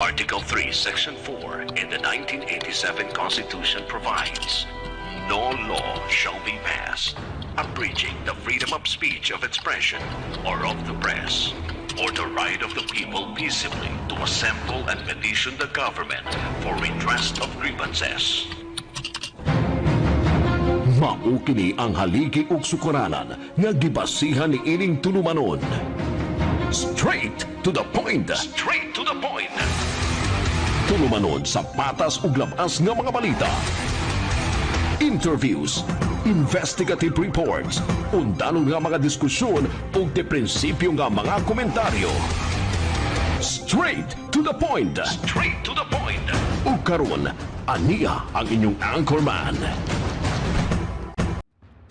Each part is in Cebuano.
Article 3, Section 4 in the 1987 Constitution provides, "No law shall be passed abridging the freedom of speech, of expression, or of the press, or the right of the people peaceably to assemble and petition the government for redress of grievances." Mao kini ang haligi ug sukaranan nga gibasihan ni ining tulumanon. Straight to the point. Straight to the point. Tulumanon sa patas ug labas nga mga balita. Interviews, investigative reports, undanon nga mga diskusyon ug de prinsipyo nga mga komentaryo. Straight to the point. Straight to the point. Ug karon, aniya ang inyong anchorman.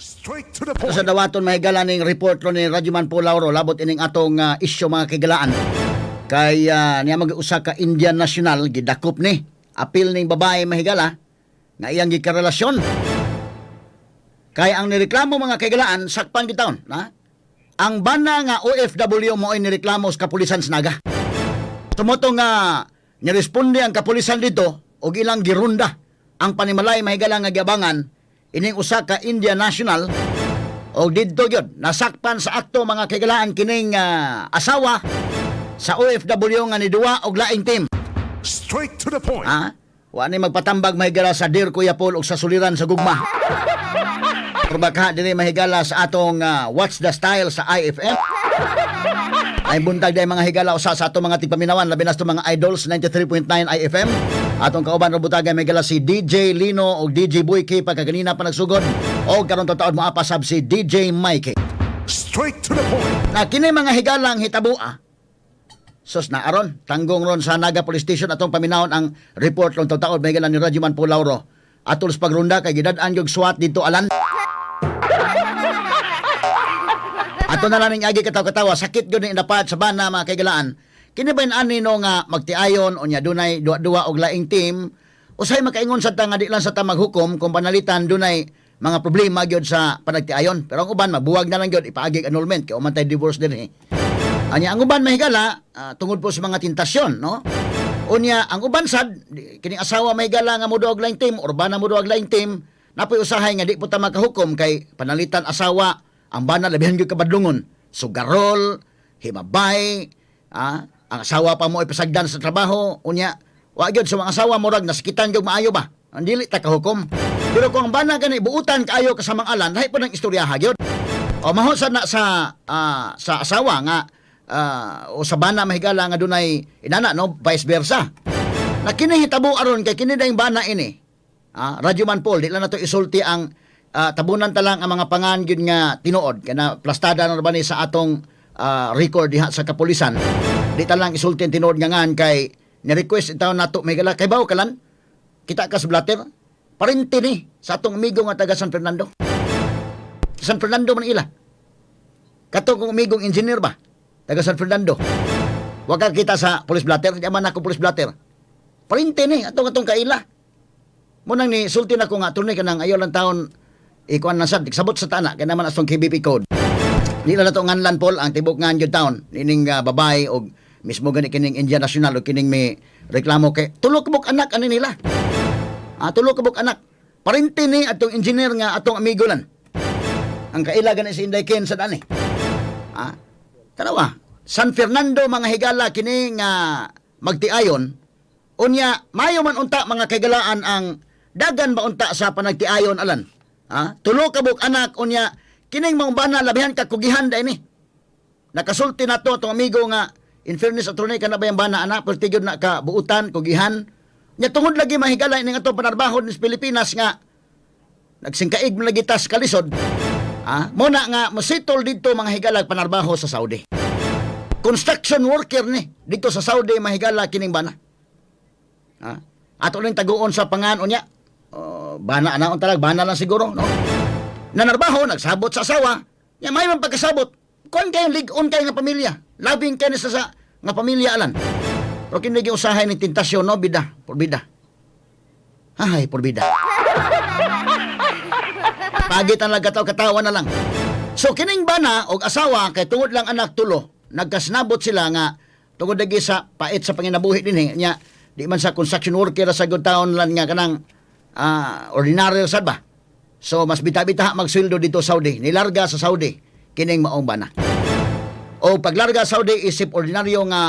Straight to the Ito sa point. dawaton, mahigala, ning report ro ni Radyoman Paul Lauro labot ining atong isyu, mga kahigalaan. Kay niya mag usa ka Indian national gidakop ni apil ning babae, mahigala, nga iyang gikarelasyon. Kay ang nireklamo, mga kahigalaan, sakpan gitawon na ang bana nga OFW mo ay nireklamo sa kapulisan sa Naga. Tumoto nga niresponde ang kapulisan dito og ilang girunda ang panimalay, mahigala, nga giabangan ining usa ka Indian national og didto gyud nasakpan sa akto, mga kahigalaan, kining asawa sa OFW nga niduwa og laing team. Straight to the point. Ha? Wa ni magpatambag, mahigala, sa Dear Kuya Paul og sa Suliran sa Gugma. Pero baka diri, mahigala, sa atong What's the Style sa IFM. Ay buntag day, mga higala, usa sa atong mga tigpaminawan, labi na sa atong mga idols 93.9 IFM. Atong kauban ro butagay, mahigala, si DJ Lino og DJ Boyke pagkaganina pa nagsugod og karon taod mo apasab si DJ Mikey. Straight to the point. Na kini, mga higalang hitaboa. Sos na aron tanggong ron sa Naga Police Station. Atong paminawon ang report ron taod, mahigala, ni Radyoman Paul Lauro. Atol sa pagrunda kay gidad-an gyud SWAT dito, alan. Ato na lang ning agi kataw-katawa, sakit gyud ni indapat sa bana, mga kaigalaan. Kini ba ani no nga magtiayon unya dunay duwa-duwa og laing team, usay makaingon sa ta nga di lang sa ta maghukom kung panalitan dunay mga problema gyud sa panagtiayon. Pero ang uban mabuwag na lang gyud, ipaagi annulment kay umantay divorce dinhi. Anya ang uban, mahigala, tungod po sa mga tentasyon, no? Unya ang uban sad kining asawa, mahigala, nga moduwa og laing team or bana moduwa og laing team, napoy usahay nga di po ta makahukom kay panalitan asawa, ang bana labihan gyud kabadlungon. Sugarol, himabay, ang asawa pa mo ipasagdan sa trabaho, unya wa gyud sa mga asawa murag nasakitan gyud maayo ba. Ang dili ta kahukom. Pero kung ang bana gani buutan kaayo kasamang alan, lahi po ng istoryaha gyud. O maho sad na sa asawa nga o sa bana, mahigala, nga dunay inana, no, vice versa. Na kini hitabo aron kay kini dayong bana ini. Radyo Man Paul, di lang nato isulti ang tabunan ta lang ang mga pangan gyud nga tinuod kay na plastada na ba ni sa atong record diha sa kapulisan. Di ta lang isulti ang tinuod nga ngan kay ni-request itaw nato, mahigala, kay bawo kalan kita ka sa blatter, parente ni sa atong amigo nga taga San Fernando. San Fernando man ila. Kato kong amigong engineer ba? Taga San Fernando. Wa ka kita sa police blotter, di man ako police blotter. Parente ni atong atong kaila. Munang ni sulti na ko nga tunay kanang ayaw lang taon ikuan na sad sabot sa tana kay naman atong KBP code. Di lang nato nganlan, Paul, ang tibok ngan gyud taon nining babae og mismo gani kining Indian national o kining may reklamo kay tulo ka buok anak ani nila. Tulo ka buok anak. Parente ni atong engineer nga atong amigo lan. Ang kaila gani si Inday Ken sa dani. Tanawa. San Fernando, mga higala, kini nga magtiayon. Unya mayo man unta, mga kahigalaan, ang dagan ba unta sa panagtiayon alan. Tulo ka buok anak, unya kining maong bana labihan ka kugihan dai ni. Nakasulti na to atong amigo nga in fairness, attorney, kana ba yung bana ana perti gyud na ka buutan kugihan. Nya tungod lagi, mahigala, ning atong panarbahod sa Pilipinas nga nagsingkaig man lagi tas kalisod. Mo na nga mosettle didto, mga higala, panarbaho sa Saudi. Construction worker ni dito sa Saudi, mahigala, kining bana. Ato ning taguon sa pangan unya. Oh, bana na unta lang, bana lang siguro, no? Nanarbaho, nagsabot sa asawa. Nya may man pagkasabot. Kuan kayo lig-on kayo nga pamilya. Labing kayo sa nga pamilya alan. Pero kini lagi usahay ni tentasyon, no, bida, porbida. Ay, porbida. Pagitan lang katawa-katawa na lang. So kining bana og asawa kay tungod lang anak tulo, nagkasnabot sila nga Tungod lagi sa pait sa panginabuhi dinhi nya, di man sa construction worker sa good town lan nga kanang ordinaryo sad ba. So mas bita-bita magsweldo dito sa Saudi. Nilarga sa Saudi kining maong bana. O paglarga sa Saudi isip ordinaryo nga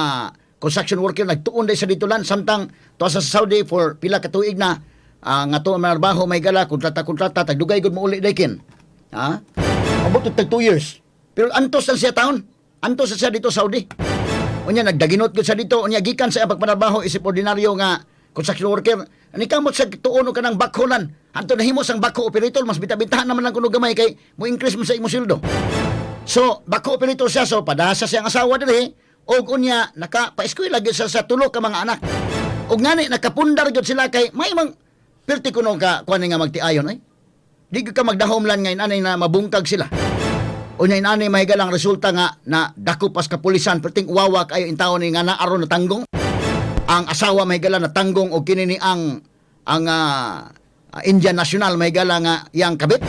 construction worker, nagtuon day sa dito lan samtang tuwa sa Saudi for pila ka tuig na nga to manarbaho may gala kontrata-kontrata, tagdugay gud mouli day kin. Ha? Abot og tag 2 years. Pero antos lang siya taon. Antos na siya dito sa Saudi. Unya nagdaginot gud siya dito, unya gikan sa iyang pagpanarbaho isip ordinaryo nga construction worker. Ani kamot sa tuon og kanang bakholan. Anto nahimo sang backhoe operator, mas bita-bitahan naman lang kuno gamay kay mo increase man sa imong sweldo. So, backhoe operator siya. So, padasa siyang asawa diri. Og unya, naka, pa-eskwela gyud siya sa tulo ka mga anak. Og ngani, nakapundar gyud sila kay may mang, pirti kuno ka, kuan nga magtiayon, ay. Di gyud ka magdahom lan ngayon, anay na mabungkag sila. Unya inani mahigalang resulta nga na dako pas kapulisan, perting uwawa kayo in taon ni nga naaron na tanggong. Ang asawa mahigala na tanggong og kini ni ang Indian National mahigala nga iyang kabit.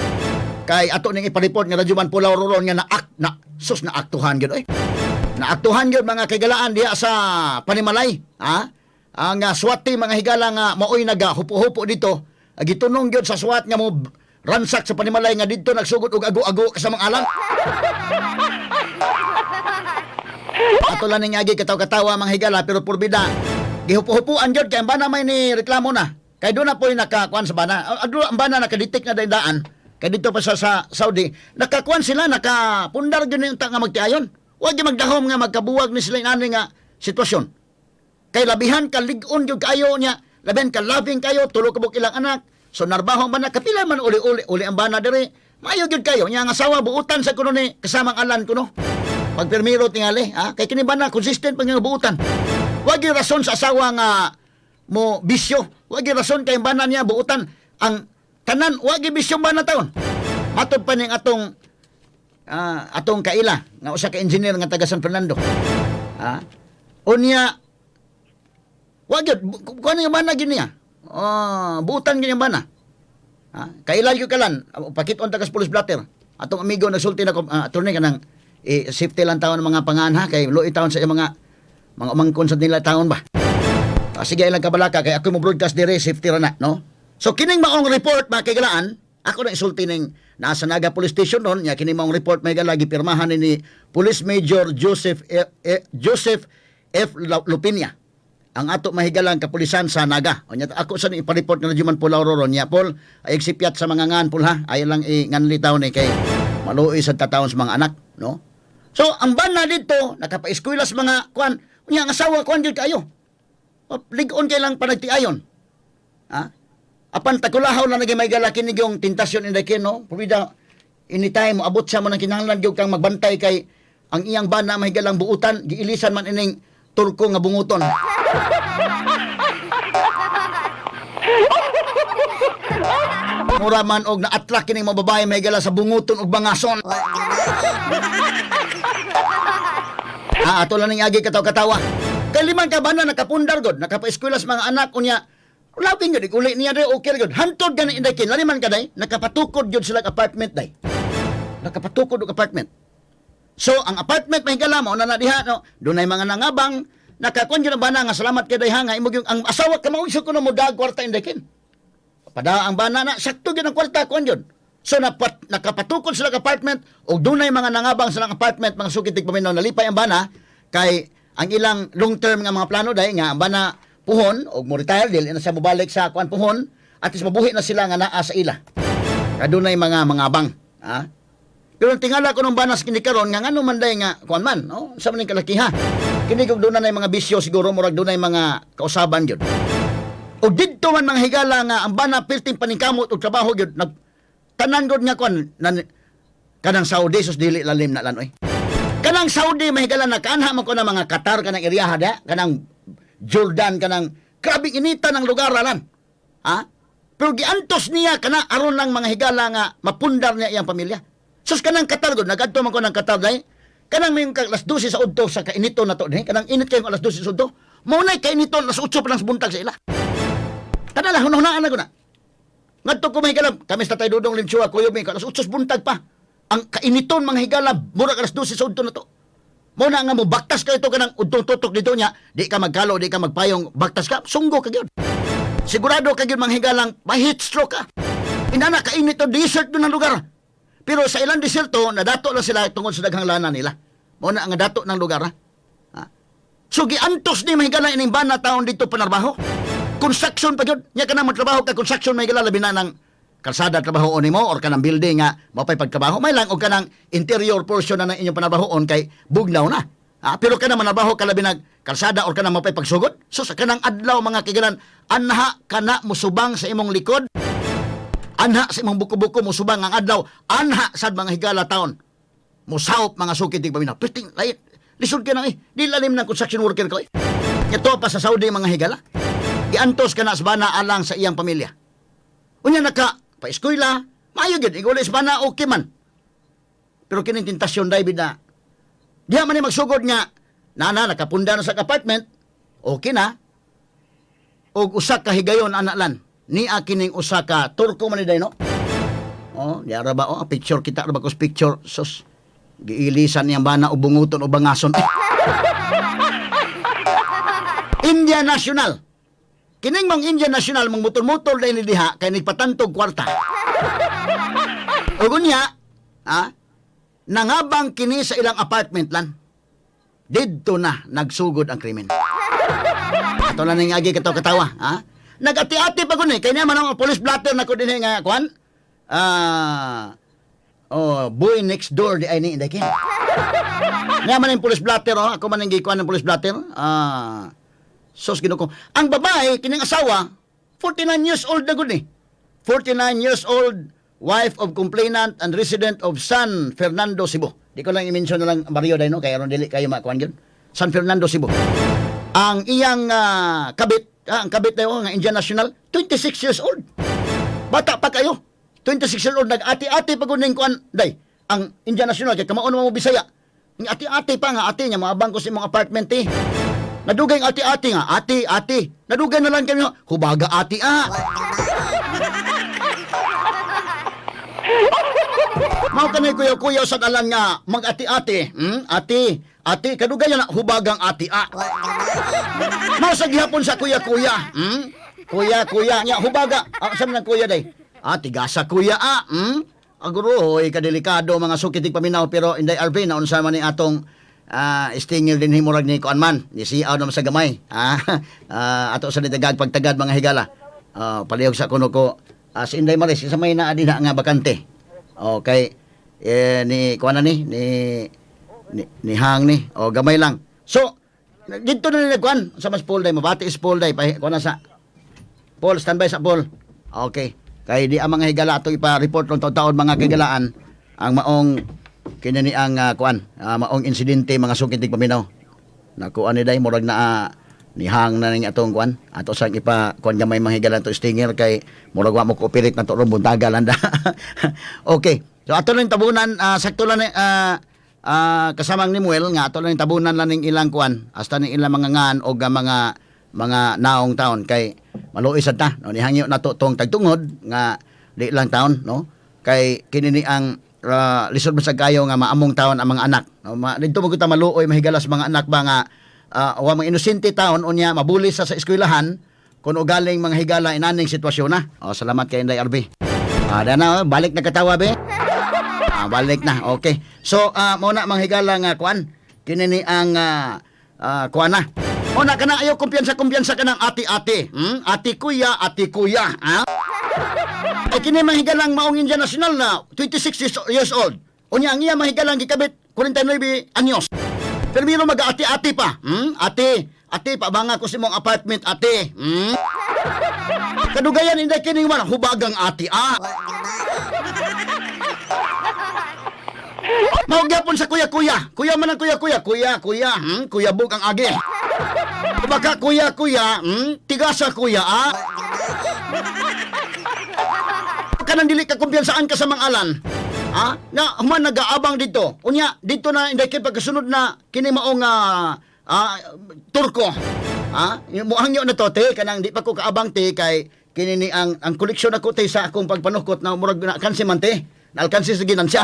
Kay ato ning ipareport nga Radyo Man Pulaw ron nga na sus naaktuhan gyud oy. Naaktuhan gyud mga kaigalaan diha sa Panimalay, ha? Ang SWAT team mga higala nga maoy naga hupo-hupo dito. Gitunong gyud sa SWAT nga mo ransak sa Panimalay nga didto nagsugod og ago-ago kasamang alang. Ato lang ning agi kataw-katawa mga higala, pero purbida. Gihupo-hupuan gyud kay ang bana may ni reklamo na. Kay doon na po'y nakakuan sa bana. Ang bana nakadetect na daan. Kay dito pa sa Saudi, nakakuan sila, nakapundar gyud ni unta nga magtiayon. Wa gyud magdahom nga magkabuwag ni sila inani nga sitwasyon. Kay labihan ka lig-on gyud kaayo niya, labihan ka loving kayo, tulo ka buok ilang anak. So narbaho ang bana, kapila man uli-uli uli ang bana diri. Maayo gyud kayo nya ang asawa buutan sa kuno ni kasamang alan kuno. Pagpirmiro tingali, ha? Kay kini bana consistent pag nga buutan. Wa gyud rason sa asawa nga mo bisyo. Wa gyud rason kay ang bana niya buutan. Ang tanan wa gyud bisyo ang bana taon. Matod pa ning atong kaila nga usa ka engineer nga taga San Fernando. Ha? Unya wa gyud kuan nga bana gyud niya. Ah, buutan gyud ang bana. Ha? Kaila gyud kalan, pakit-on ta kas police blotter. Atong amigo nagsulti na ko, attorney, kanang safety lang taon ng mga pangan ha, kay luoy taon sa iyang mga umangkon sa nila taon ba. Ah, sige ilang kabalaka kay ako mo broadcast dire, safety ra na, no? So kining maong report mga kaigalaan, ako na isulti ning nasa Naga Police Station ron nya, kini maong report may gala gipirmahan ni Police Major Joseph F. Lupinia ang ato mahigalang kapulisan sa Naga. Unya ako sa ni ipa-report nga Radyo Man Pulaw ron nya, Paul, ay eksipyat sa mga ngan Paul ha. Ayo lang inganli taon ni kay maluoy sa tataon sa mga anak, no? So ang bana dito nakapaeskwela sa mga kuan, unya ang asawa kuan gyud kaayo. Lig-on kay lang panagtiayon. Ha? Apan tagkulahaw lang naging may gala kini yung tentasyon inday kin, no? Purida, anytime mo abot siya mo ng kinahanglan gyud kang magbantay kay ang iyang bana may galang buutan, giilisan man ining Turko nga bunguton. Mura man og na-attract kining mga babae may gala sa bunguton og bangason. Ah, ato lang ning agi kataw-katawa. Kay liman ka bana nakapundar god, nakapaeskwela sa mga anak unya. Labing gyud uli niya dai, okay ra gyud. Hantod gani inday kin, laliman ka day, nakapatukod gyud sila og apartment day. Nakapatukod og apartment. So ang apartment may higala mo na na diha no, dunay mga nangabang nakakuan gyud ang bana nga salamat kay day ha nga imo gyud ang asawa ka mao ko no mo dag kwarta inday kin. Pada ang bana na sakto gyud ang kwarta kuan gyud. So nakapatukod sila og apartment ug dunay mga nangabang sa lang apartment mga sukit paminaw, nalipay ang bana kay ang ilang long term nga mga plano dai nga ang bana puhon og mo retire, dili na siya mobalik sa kuan puhon, at least mabuhi na sila nga naa sa ila. Kadunay mga mangabang, ha? Pero ang tingala ko nung banas kini karon nga ngano man day nga kuan man, no? Sa man ning kalakiha. Kini kung doon na mga bisyo siguro murag dunay mga kausaban gyud. O didto man mga higala nga ang bana pilting paningkamot og trabaho gyud nag tanan gud nga kuan nan, kanang Saudi sus dili lalim na lanoy. Kanang Saudi mahigala nakaanha man ko na mga Qatar kanang area da, kanang Jordan kanang grabing inita ng lugar lan. Ha? Pero giantos niya kana aron lang mga higala nga mapundar niya iyang pamilya. Sus kanang Qatar gud nagadto man ko ng Qatar dai. Kanang may alas 12 sa udto sa kainito na to dinhi, kanang init kayo alas 12 sa udto. Mao nay kainito alas 8 pa lang sa buntag sa ila. Kana lang hunahunaan na ko na. Ngadto ko mga higala, kami sa Tatay Dudong Limchua, kuyo mi, alas 8 sa buntag pa. Ang kainiton mga higala, murag alas 12 sa udto na to. Mo na nga mo baktas ka ito kanang udtong tutok dito niya, di ka magkalo, di ka magpayong, baktas ka, sunggo ka gyud. Sigurado ka gyud manghigalang ma-heat stroke ka. Inana kainit to desert doon ang lugar. Pero sa ilang deserto, nadato lang sila tungod sa daghang lana nila. Mo na nga dato ng lugar ha. Ha? So giantos ni mahigala ining bana taon dito panarbaho. Construction pa gyud. Nya kanang magtrabaho ka construction mahigala labi na ng kalsada trabahoon nimo or kanang building nga mapay pagtrabaho may lang og kanang interior portion na ng inyong panarbahoon kay bugnaw na. Ah, pero kanang manarbaho ka labi nag kalsada or kanang mapay pagsugod. So sa kanang adlaw mga kigalan anha kana musubang sa imong likod. Anha sa imong buko-buko musubang ang adlaw. Anha sad mga higala taon musawop mga sukit di paminaw. Piting, lait. Lisod ka na eh. Di lalim ng construction worker ko eh. Ito pa sa Saudi mga higala. Giantos ka na sa bana alang sa iyang pamilya. Unya naka, pa-eskwela, maayo gyud, iguli sa bana, okay man. Pero kining tentasyon dahil na, diha man ni magsugod nga, nana, nakapunda na sa apartment, okay na, og usa ka higayon anak lan, ni kining usa ka Turko man ni day, no? Oh, di ara ba oh, picture kita ra ba kos picture sus. Giilisan niyang bana o bunguton o bangason. Eh. India National. Kining mang India National mong mutol-mutol dahil ni diha kay nagpatantog kwarta. Ug unya, ha? Nangabang kini sa ilang apartment lan. Didto na nagsugod ang krimen. Ato na ning agi katawa katawa, ha? Nagati-ati pa gud ni kay niya man ang police blotter na ko dinhi nga kuan. Ah, oh, boy next door di ay ni inday kin. Nga man ang police blotter oh, ako man ang gikuan ng police blotter. Ah, sos Ginoo ko. Ang babae kining asawa 49 years old na gud ni. 49 years old, wife of complainant and resident of San Fernando, Cebu. Di ko lang i-mention na lang barrio dahil no, kaya aron dili kayo makuan yun. San Fernando, Cebu. Ang iyang kabit, ang kabit na yun, nga Indian National, 26 years old. Bata pa kayo. 26 years old, nag-ati-ati pa gud ning kuan, day. Ang Indian National, kay kamaon mo Bisaya. Ang ati-ati pa nga, ate niya, maabang ko sa imong apartment eh. Nadugay ang ati-ati nga, ate, ate. Nadugay na lang kami, hubaga ate ah. Mao kanay kuya-kuya sa dalan nga mag-ati-ati, Ate, ate kadugay na hubagang ati ah. Mao sa gihapon sa kuya-kuya, Kuya, kuya nya hubaga. Ah, sa man ang kuya day? Ah, tigasa kuya ah, Aguro, hoy kadelikado mga sukit paminaw pero Inday Arvin na unsa man ni atong istingil din himurag ni kuan man ni siaw naman sa gamay. Ah, ato sa nitagag pagtagad mga higala. Ah, palihog sa kuno ko si Inday Maris isa may naa dinha nga bakante. Okay. Eh, ni kuan na ni ni ni, ni Hang ni o gamay lang. So dito na nila kuan sa mas Paul day mabati is Paul day pa kuan na sa Paul, standby sa Paul. Okay. Kay di ang mga higala ato ipa-report ron taon-taon mga kahigalaan ang maong kini ni ang kuan, maong insidente mga sukit paminaw. Nakuan ni day murag na nihang na ning atong kuan. Ato sang ipa kuan gamay mga higala to stinger kay murag wa mo cooperate na to ron buntaga lang da. Okay. So ato lang tabunan sakto lang ni, kasamang ni Muel nga ato lang tabunan lang ning ilang kuan hasta ning ilang mga ngan og mga mga naong taon kay maluoy sad ta no nihangyo na to tong tagtungod nga di lang taon no kay kini ni ang lisod man sad kayo nga maamong taon ang mga anak no didto mo kita maluoy mahigala sa mga anak ba nga wa mga inosente taon unya mabuli sa eskwelahan kun ugaling mga higala inaning sitwasyon na. Oh, salamat kay Inday RB. Ah, dana, oh, balik na katawa be. Ah, balik na. Okay. So, mo na mga higala nga kuan. Kini ni ang kuan na. O na kana ayaw kumpiyansa kumpiyansa ka ng ati-ati. Ati kuya, ha? Ay kini mga higalang maong Indian National na 26 years old. Unya ang iya mga higalang gikabit 49 anyos. Pero meron mag-ati-ati pa. Ate, ate paabanga ko sa imong apartment, ate. Kadugayan hindi kini man hubagang ate ah. Mao gyapon sa kuya-kuya. Kuya man ang kuya-kuya, kuya, kuya, Kuya bug ang agi. Baka kuya, kuya, Tigasa kuya, ah. Kanang dili ka kumpiyansaan ka sa mga alan. Ha? Na human nagaabang dito. Unya dito na inday kay pagkasunod na kini maong Turko. Ha? Muhangyo na to te kanang di pa ko kaabang te kay kini ni ang koleksyon ako te sa akong pagpanukot na murag na kansi man te. Naalkansi sa ginansya.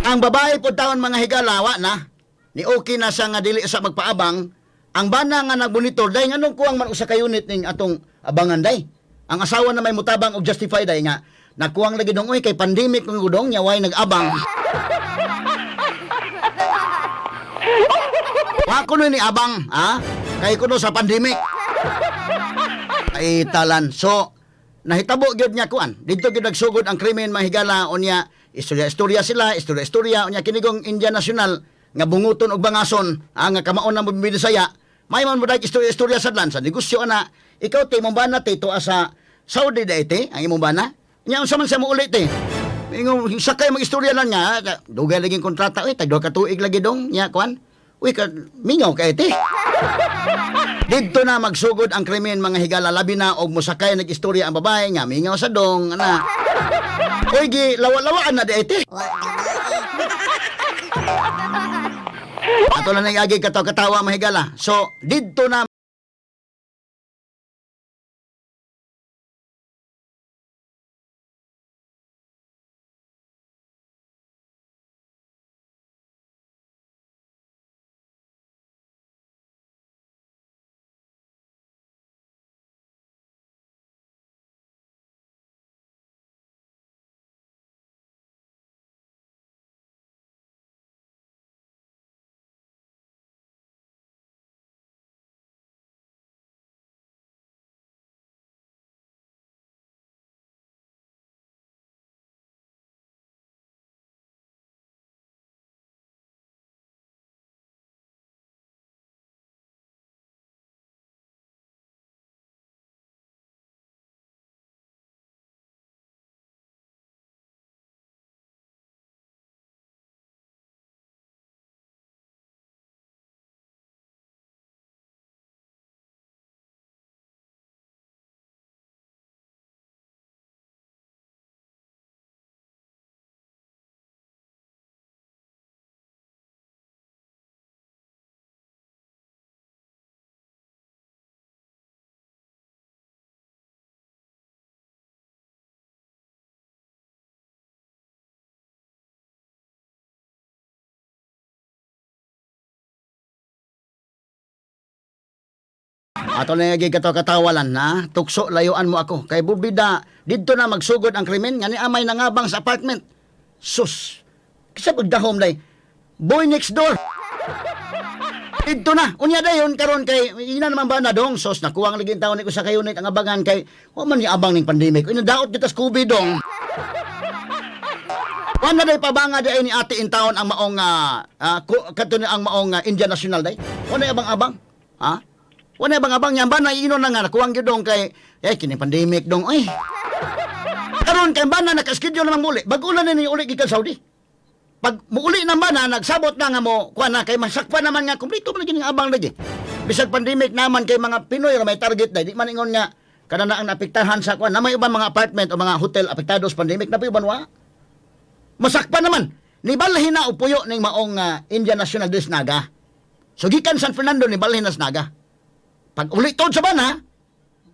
Ang babae po taon mga higala, wa na. Ni okay na siya nga dili sa magpaabang. Ang bana nga nagmonitor, day nganong kuwang man usa ka unit ning atong abangan day. Ang asawa na may mutabang og justify day nga nakuwang lagi dong oy kay pandemic ng gudong nya way nag-abang. Wa kuno ni abang, ha? Kay kuno sa pandemic. Ay talan. So nahitabo gyud niya kuan. Didto gyud nagsugod ang krimen mga higala unya istorya-istorya sila, istorya-istorya unya kinigong India National nga bunguton og bangason, ah, nga kamaon na Bisaya. May man mo istorya-istorya sadlan sa negosyo ana. Ikaw te imong bana te tuwa sa Saudi dai te ang imong bana. Nya unsa man siya mouli te? Ingon sakay mag-istorya lang nga, dugay lagi kontrata oy, tag duha ka tuig lagi dong nya kuan. Uy ka mingaw kay te. Didto na magsugod ang krimen mga higala labi na og mosakay nag-istorya ang babae nga mingaw sa dong ana. Uy gi lawa-lawaan na di te. Ato lang nag-agi katawa-katawa mga higala. So didto na ato na yung katawa-katawalan na tukso layuan mo ako kay bubida didto na magsugod ang krimen nga ni amay nangabang sa apartment. Sus. Kisa pagdahom day. Boy next door. Didto na. Unya dayon karon kay ina naman ba na dong sos nakuwang lagi taon ni ko sa unit ang abangan kay wa man ni abang ning pandemic. Ina daot kita sa COVID dong. Wa na day pabanga di ay ni ate in town ang maong kato ni ang maong Indian National day. Wa na abang-abang. Ha? Wa na abang-abang yan ba na ino na nga nakuwang gyud dong kay eh kini pandemic dong oy. Karon kay ba na naka-schedule naman muli. Bag-o lang ni uli gikan Saudi. Pag muuli na ba na nagsabot na nga mo kuan na kay masakpan naman nga kumpleto man lagi ning abang lagi. Bisag pandemic naman kay mga Pinoy ra may target day di man ingon nga kada na ang naapektahan sa kuan na may ubang mga apartment o mga hotel apektado sa pandemic na uban wa. Masakpan naman. Nibalhin na og puyo ning maong Indian National Dress Naga. So gikan San Fernando nibalhin na sa Naga. Pag uli tod sa bana,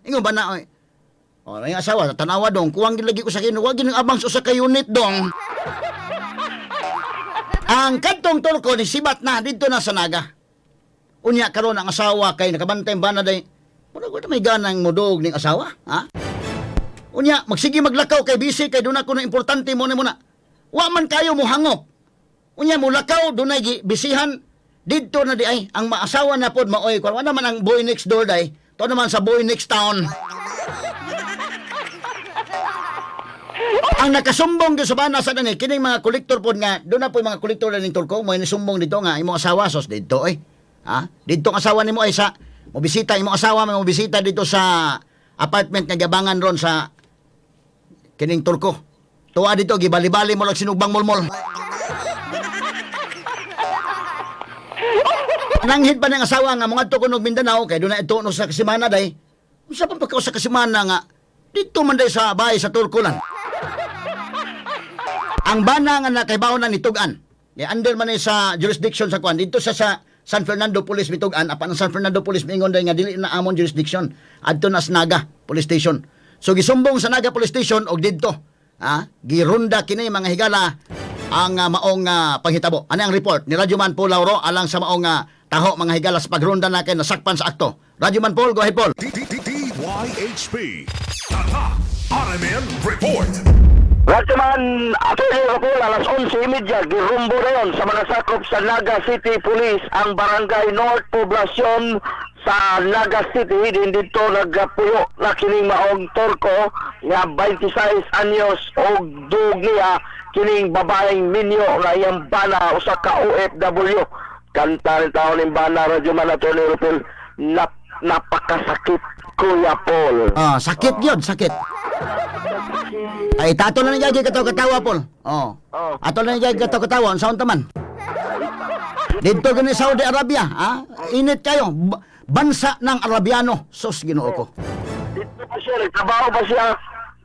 ingon bana oy. O, ang asawa, tanawa dong, kuwang gid lagi ko sa kinu, wag gid abang sa usa ka unit dong. Ang kadtong Turko ni sibat na didto na sa Naga. Unya karon ang asawa kay nakabantay bana day. Murag wala may ganang mudog ning asawa, ha? Unya magsige maglakaw kay busy kay duna kuno importante mo ni muna. Wa man kayo mohangop. Unya mulakaw dunay gi bisihan didto na di ay ang maasawa na pod maoy kuan wa naman ang boy next door day. To naman sa boy next town. Ang nakasumbong gyud sa bana sa dani kining mga kolektor pod nga doon na po yung mga kolektor na ning Turko mo nisumbong dito nga imong asawa sos didto oy. Ha? Didto ang asawa nimo ay sa mobisita imong asawa may mobisita dito sa apartment nga gabangan ron sa kining Turko. Tuwa dito gibali-bali mo lang sinugbang mulmol. Nanghid pa ng asawa nga mga ko og Mindanao kay doon na ito no sa kasimana day. Unsa pa pagka sa kasimana nga dito man day sa bahay sa Turko lang. Ang bana nga nakaibaw na nitugan. Kay under man ni sa jurisdiction sa kuan dito sa San Fernando Police mitugan apan ang San Fernando Police miingon day nga dili na amon jurisdiction adto na sa Naga Police Station. So gisumbong sa Naga Police Station og didto. Ha? Girunda kini mga higala. Ang maong panghitabo. Ano ang report ni Radyoman Paul Lauro alang sa maong taho, mga higala, sa pagronda na kay nasakpan sa akto. Radyoman Paul, go ahead, Paul. D D D DYHP. Tatak RMN Report. Radyoman, Atty. Rapol, alas 11:30, girumbo na yun sa mga sakop sa Naga City Police ang Barangay North Poblacion sa Naga City. Din dito nagpuyo na kining maong Torko nga 26 anyos og dug niya kining babaeng minyo nga iyang bana, usa ka OFW. Kanta ni taon ning bana, Radyoman, Atty. Rapol, napakasakit, Kuya Paul. Ah, sakit yun, sakit. Ay, tato na niya katawa-katawa, Paul. Oh. Oh. Ato na niya katawa-katawa, unsaon ta man? Dito gani Saudi Arabia, ha? Init kayo. Bansa ng Arabiano. Sus, Ginoo ko. Dito pa siya, nagtrabaho pa siya.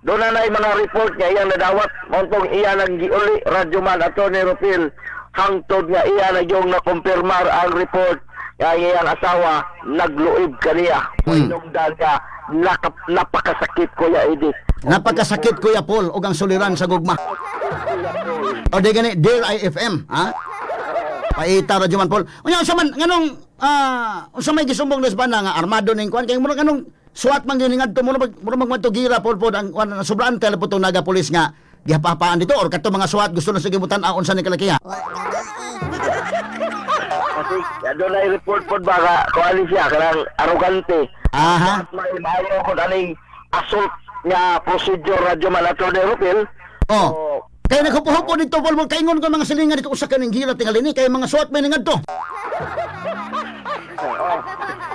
Doon na na mga report nga iyang nadawat. Mauntong iya nang giuli, Radyoman, Atty. Rupil. Hangtod nga iya na yung nakumpirmar ang report nga ang iyang asawa nagluib kaniya. Hinungdan nga, napakasakit, Kuya Eddie. Napakasakit, Kuya Paul, og ang suliran sa gugma. O di gani, Dear IFM, ha? Paita, Radyo Man Paul. Unya, unsa man nganong unsa may gisumbong des bana nga armado ning kuan kay murag nganong SWAT man gyud ngadto, murag magmadto gira, Paul pod ang kuan sobraan tele po tong Naga Police nga gihapahapaan dito or kadto mga SWAT gusto na sige butan unsa ni kalakiha. Kasi doon na report po ba nga, kuan siya, kanang arrogante. Aha. At may maayo ko aning assault nga procedure, Radyo Man, Atty. Rupil. Oh. Kaya naghupo-hupo dito, Paul, Paul, kaingon ko mga silingan dito usa ka ning gira tingali ni kay mga SWAT may ngadto. Oh,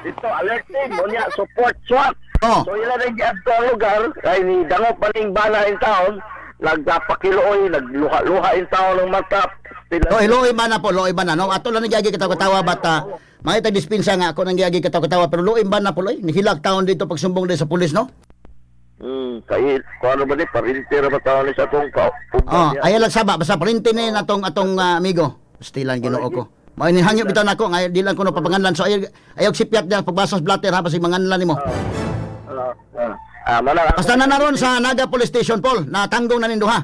ito, alert team, unya, support SWAT. Oh. So ila rin giadto ang lugar, kay ni dangop pa ning bana in town, nagpakiluoy, nagluha-luha in town ng mata. Sila, Oh, loy ba na po, loy ba na no? Ato lang nagyagi katawa-katawa bata. Mga itag dispensa nga ako nang giyagi katawa-katawa pero loy ba na po, loy? Nihilak taon dito pagsumbong din sa pulis, no? Kay, kung ano ba ni, parintira ba taon ni sa atong ka? Oh, ayaw lang saba basta parinti ni natong atong amigo. Stilan, Ginoo ko. Mao ni hangyo bitaw nako nga di lang ko no papanganlan. So ayaw ayaw sipyat diyan pagbasa sa blatter ha, basig manganlan nimo. Mana, Basta na naron sa Naga Police Station, Paul, natanggong na nindo ha.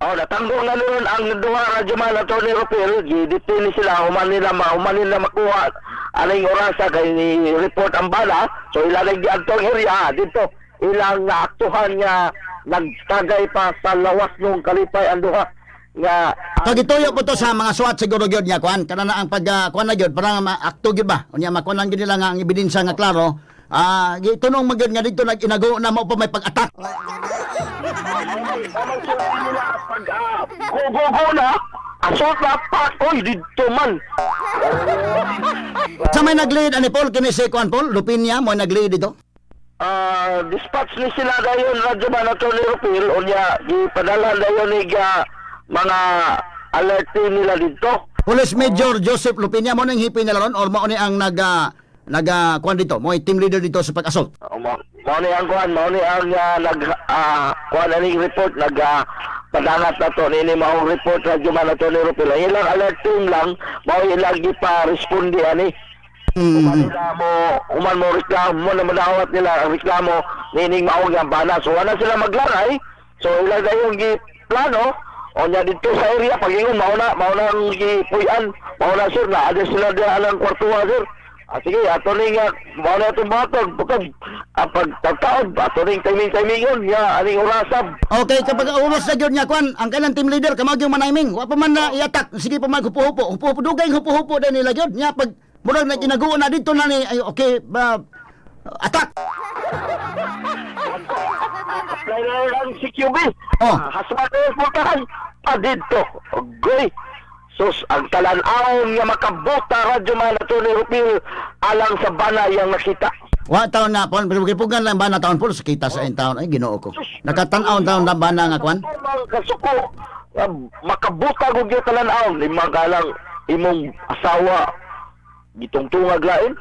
Oh, natanggong na noon ang duha, Radyoman, Atty. Rupil, gidetain ni sila, human nila makuha aning orasa kay ni report ang bala. So ilang giadto ang area dito, ilang naaktuhan nga nagtagay pa sa lawas nung kalipay ang duha nga. So gituyo po to sa mga SWAT siguro gyud nga kuan kana na ang pag kuan na gyud para maakto gyud ba. Unya makuan lang gyud nila nga ang ebidensya nga klaro. Gitunong man gyud nga dito nag-inago na mao pa may pag-attack. Amang sila nila pag go go go na assault na pa, oy, didto man. Sa may nag-lead ani, Paul, kini si kuan Paul Lupinia mo nag-lead dito. Dispatch ni sila dayon, Radyoman, Atty. Rupil, unya gipadala dayon ni mga alert team nila didto. Police Major Joseph Lupinia mo nang hipi nila ron or mao ni ang nag kuan dito, mo team leader dito sa pag-assault? Oh, mao ni ang kuan, mao ni ang nag kuan aning report nag padangat na to nini maong report, Radyoman, Atty. Rupil. Ang ilang alert team lang mao ilang gipa-responde ani. Human nila mo human mo reklamo na madawat nila ang reklamo nining maong yang bana. So wala sila maglaray. So ilang dayong gi plano o nya didto sa area pagingon mao na ang gipuy-an, mao na, sir, na ada sila diha ang kwartuha, sir. Sige, ato ning mao na itong batog bukod ang pagtagtaod ato ning timing timingon nga aning orasab. Okay, kapag oras na gyud niya kuan, ang kailang team leader kamao gyud manaymin. Wa pa man na i-attack, sige pa man hupo-hupo. Hupo-hupo dugay hupo-hupo din nila gyud. Nya pag murag na ginaguo na dito na ni ay okay ba attack. Apply na lang ang CQB. Oh. Hasma na yung pultahan. Dito. Agoy. Sus, ang talan-awon nga makabuta, Radyo Man, Atty. Rupil, alang sa bana yang nakita. Wa taon na pon pero gipugan lang ba na taon, Paul kita sa taon ay Ginoo ko. Nakatan-aw taon na ba na nga kuan? Tumang kasuko. Makabuta gud yung talan-awon. Lima ka lang imong asawa gitungtungag lain.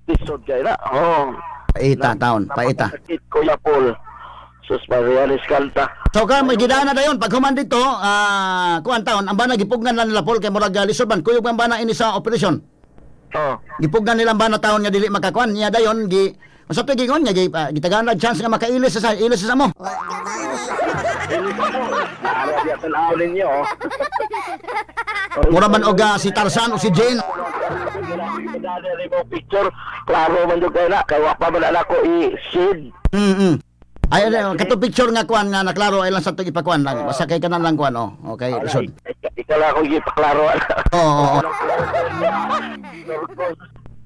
Lisod kay na. Oh. Paita taon, paita. Napakasakit, Kuya Paul. Sus, Marianis kanta. So ka may gidana dayon pag human dito, kuan taon ang bana gipugnan lang nila, Paul, kay murag lisod man kuyog ang bana ini sa operasyon. Oh. Gipugnan nila ang bana taon nga dili makakuan niya dayon gi Unsa pa gingon nga gitagaan lang chance nga makailis sa ilis sa mo. Ara diya tan-aw ninyo. Oh. Mura man og si Tarzan o si Jane. Mo picture, klaro man jud kay na kay wa pa man na ako i-seed. Ay, ay, kato picture nga kuan nga naklaro ay lang sa itong ipakuan lang. Basta kay kanan lang kuan, oh. Okay, lisod. Ikaw lang ako gipaklaro. Oo.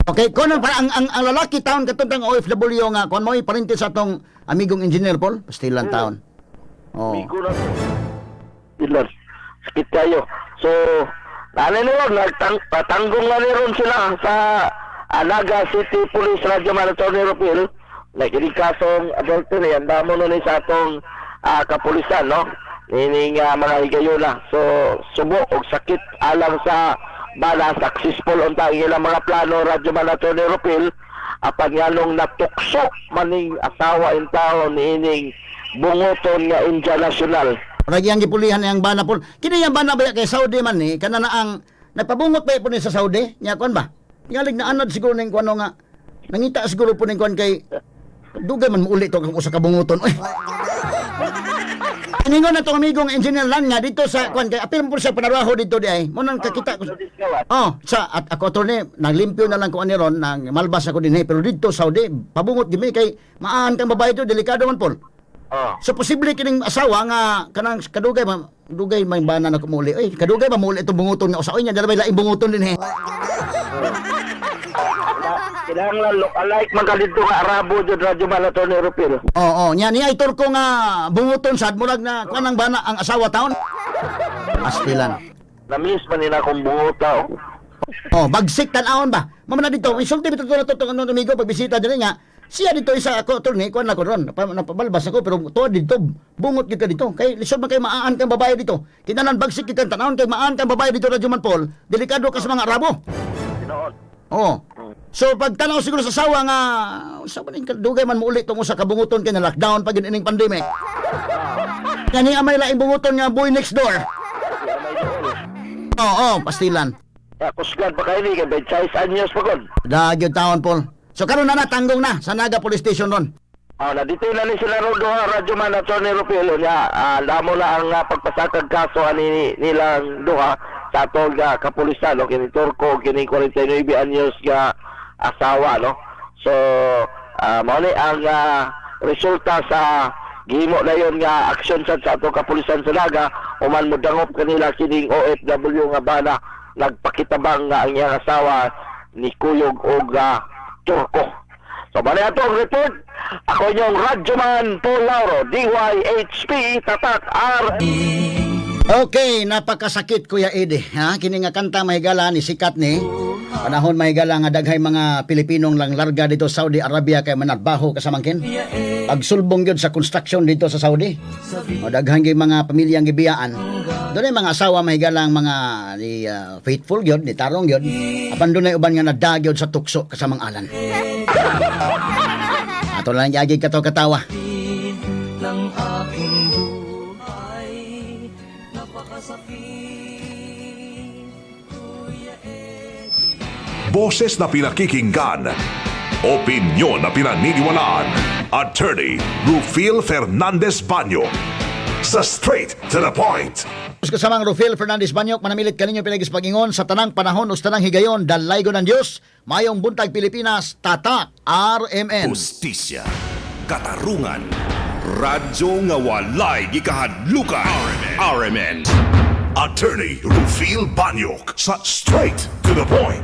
Okay, kuno para ang lalaki taon katong OFW nga kuan mo parente sa atong amigong engineer Paul, pastilan taon. Oh. Migo na to. Ilan. Sakit kayo. So, ano nila, nagtang, patanggong na ron sila sa Anaga City Police Radyo Marathon ni Rupil. Nakinig kasong adultery, ang damo na ni sa atong kapulisan, no? Nining mga higayuna. So, subo og sakit alang sa bala, successful unta ang ilang mga plano, Radyo Marathon ni Rupil. Apan nganong natukso maning asawa in tao niining bungoton nga India National. Ragi ang gipulihan niyang bana, Paul. Kini yang bana ba kay Saudi man ni kana na ang nagpabungot pa po ni sa Saudi nya kuan ba? Tingalig na anad siguro ning kuan nga nangita siguro po ning kuan kay dugay man muuli to kung usa ka bungoton. Uy. Iningon na tong amigong engineer lang nga dito sa kuan kay apil mo po siya panaraho dito di ay. Mo nang kakita ko. Oh, sa at ako attorney naglimpyo na lang ko ani ron nang malbas ako dinhi pero dito Saudi pabungot gimi kay maan kang babae to, delikado man, Paul. Oh. So posible kining asawa nga kanang kadugay ma dugay may bana na kumuli. Oy, kadugay ba muli itong bunguton nga usa. Oy, nya dala may laing bunguton din eh. Kinahanglan look alike man ka dito nga Arabo jud, Radyo Malaton ni Rupil. Oo, nya niya ay turko nga bunguton sad murag na kuan ang bana ang asawa taon. Astilan. Na-miss man nila akong bunguta. Oh. Oh, bagsik tan-awon ba? Mama na dito, insulti bitaw to na to tong ano amigo pagbisita diri nga. Siya dito isa ako attorney, kuan ako ron. Napabalbas ako pero tuwa dito, bungot gyud ka dito. Kay lisod man kay maan kang babae dito. Kinalan bagsik gyud kang tan-awon kay maan kang babae dito, Radyo Man Paul. Delikado ka sa mga Arabo. Tinuod. Oo. So pag tanaw siguro sa sawa nga sa man dugay man muuli tong usa ka bunguton kay na lockdown pag ining pandemic. Kani amay laing bunguton nga boy next door. Oo, pastilan. Ya, kusgan pa kayo ni kay by size anyos pa kon. Dagyod taon, Paul. So karon na natanggong na sa Naga Police Station ron. Ah, na-detain na ni sila ron duha, Radyo Man Attorney Rupil nya. Damo na ang pagpasakag kaso ani nilang duha sa atong kapulisan, no, kini Turko kini 49 anyos nga asawa, no. So, mao ni ang resulta sa gihimo na yon nga aksyon sa atong kapulisan sa Naga human modangop kanila kining OFW nga bana nagpakitabang nga ang iyang asawa ni kuyog og Turko. So, bali ato ang report. Ako inyong Radyoman Paul Lauro, DYHP, Tatak R. Okay, napakasakit, Kuya Eddie. Ha? Kini nga kanta mahigala ni sikat ni. Panahon mahigala nga daghay mga Pilipinong lang larga dito sa Saudi Arabia kay manarbaho kasamangkin. Pagsulbong gyud sa construction dito sa Saudi. O daghan gyud mga pamilyang gibiyaan. Doon ay mga asawa mahigala ang mga ni faithful gyud, ni tarong gyud. Apan dunay uban nga nadagyod sa tukso kasamang alan. Ato lang yagi kato katawa. Ng aking buhay napakasakit, Kuya Eddie. Boses na pinakikinggan. Opinyon na pinaniniwalaan. Attorney Rufil Fernandez Banyo. Sa Straight to the Point. Kasamang Rufil Fernandez Banyok, manamilit kaninyo pinagis pagingon sa tanang panahon o sa tanang higayon, dalaygo ng Diyos, mayong buntag Pilipinas, Tatak RMN. Hustisya, katarungan, radyo nga walay gikahadlukan. RMN. Attorney Rufil Banyok sa Straight to the Point.